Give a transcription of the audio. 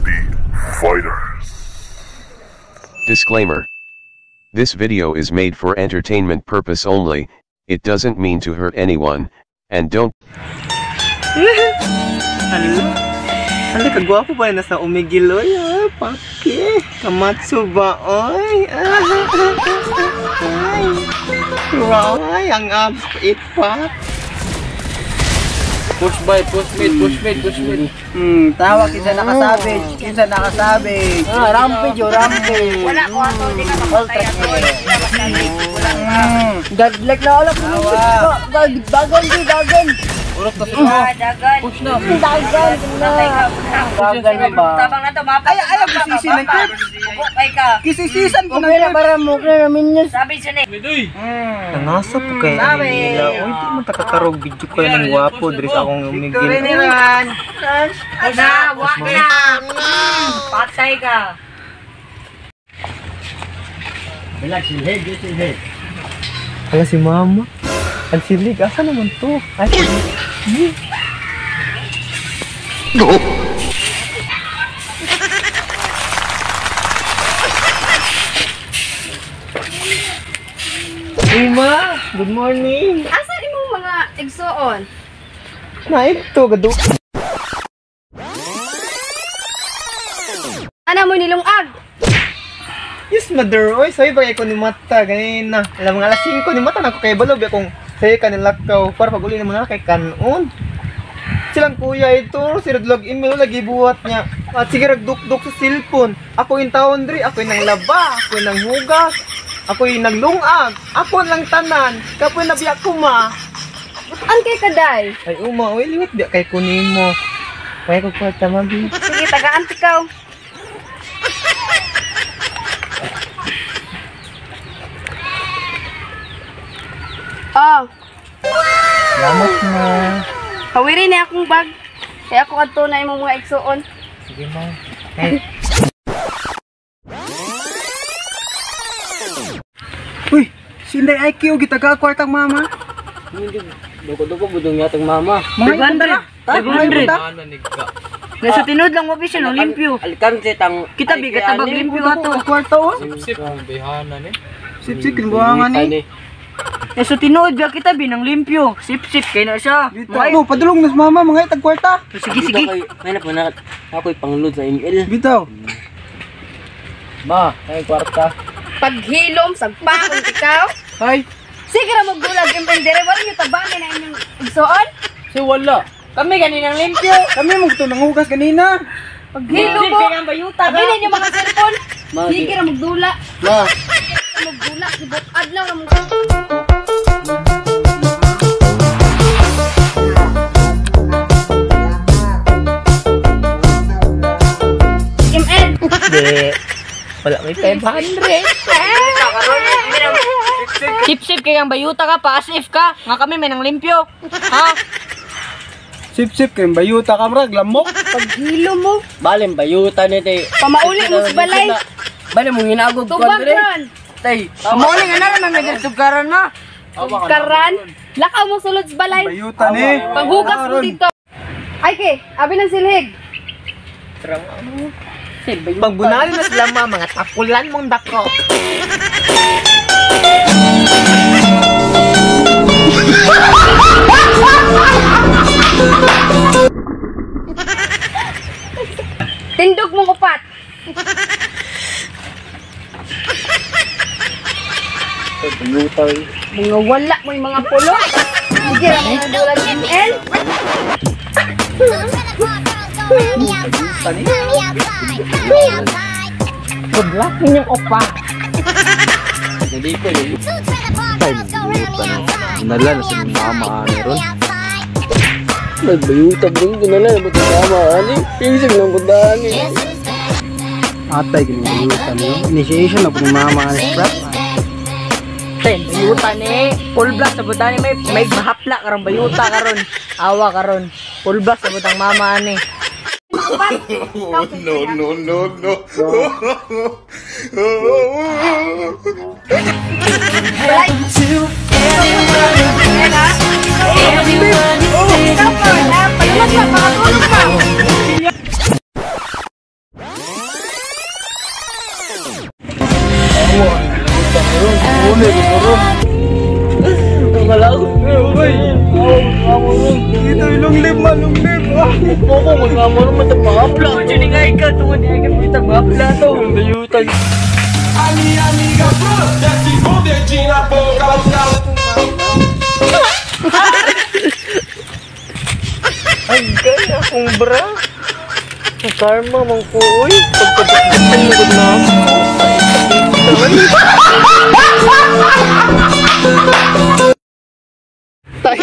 The Fighters. Disclaimer. This video is made for entertainment purpose only, it doesn't mean to hurt anyone, and don't Hala. Hala, kagwapo ba na sa umigil, oy? Ah, papi. Kamatsu ba, oy? Ay. Ay, ang abs, 8 pack. Push by, push mid, push mid, push mid. Tawa kinsa nakasavage, kinsa nakasavage. Ah, rampage, oh, rampage. Wala ko ato, di ka makatay ato. Godlike na wala ko. Dagan, di dagan. Urok na sila. Dagan. Push na. Dagan na. Dagan na ba? Tabang na to, mapa. Ay, ay, kisisi ng clips. Ay ka. Kisisisan ko ng Okay na clips. para mo kaya minions. Sabi siya ni. Midoy. Nangasa po kay nila. Uy, di mo takakarog video ko ng gwapo. Dres akong umigil. Victory naman. Na, wa na. Patay ka. Relax, head, head. Hala si mama. Ang silig, asa naman to? Ay, Uy, ma! Good morning! Asa imong mga igsuon? Naig to, gado. Ana mo nilungag? Yes, mother. Oy, sabi ba kay ko ni mata, ganyan na. Alam mga alas 5 ni mata na ako kay balob akong sayo ka nilakaw para pag uli naman na kay kanon. Silang kuya ito, si Rodlog email lagi buhat niya. At sige ragdukduk sa cellphone. Ako yung taon diri, ako yung nanglaba, ako yung nanghugas, ako yung naglungag, ako lang tanan. Kapoy nabiya ko ma. Butan kay kaday. Ay uma, oy liwat biya kay kunin mo. Kaya ko kwarta mabi. Sige, tagaan tikaw. Oh, Salamat ma. hawiri na akong bag. Kaya ako adto na imong mga igsuon. Sige ma. Hey. Uy, sinday IQ gitaga kwartang mama. Dugo-dugo budong yatang mama. Mga 500. Nasa tinud lang mo bisan limpyo. Alicante tang Kita bigat tabag limpyo ato. Kwarta oh. Sip, bihana ni. Sip-sip kinbuhangan ni. Nasa tinud ga kita binang limpyo. Sip-sip kay na siya. Bitaw, padulong nas mama mga itag kwarta. Sige sige. May na po na ako'y pangload sa ML. Bitaw. Ma, ay kwarta. Paghilom sagpaon ikaw. Hay, Sige ra magdulag ML dire wala niyo tabangan na inyong igsuon. si wala. Kami ganinang limpyo. Kami mo gusto nanghugas kanina. Paghilom mo. Tabi ninyo mga cellphone. Sige ra magdula. Ma, Magdula sibot adlaw ra mo. ML. Di. Wala may 500. Sip-sip kay ang bayuta ka, pa-as if ka. Nga kami may nang limpyo. Ha? Sip-sip kay bayuta ka mrag lamok. Paghilom mo. balem bayuta ni tay. Pamauli mo sa balay. Bale mong hinagog Tubag ron. Tay. Pamauli nga na ron ang nagsugaran na. Karan. Lakaw mo sulod sa balay. Bayuta ni. Panghugas mo dito. Ay ke, abi ng silhig. Pagbunalo na sila ma, mga tapulan mong dako. Tindog mong upat. Bayuta. Mga wala mo yung mga pulo. Sige ra mga dulag ML. Good luck ninyong opa. Dali ko dali. Nala na sa mama ani ron. Nagbayuta bro, ginala na ba mama ani? Isig nang budani. Atay kini bayuta ni. Initiation na po ni mama ani prep. Ten, bayuta ni. Full blast sa butani may mahapla karon bayuta karon. Awa karon. Full blast sa butang mama ani. No, no, no, no. Palunod pa, pakatulog pa. Mahapla ko dyan nga ikaw. Tungod niya ikaw. Bayutan, mahapla to. Bayutan. Ay, gay, akong bra. Ang karma, mang ko, uy. Pagkabit na ako. Ay,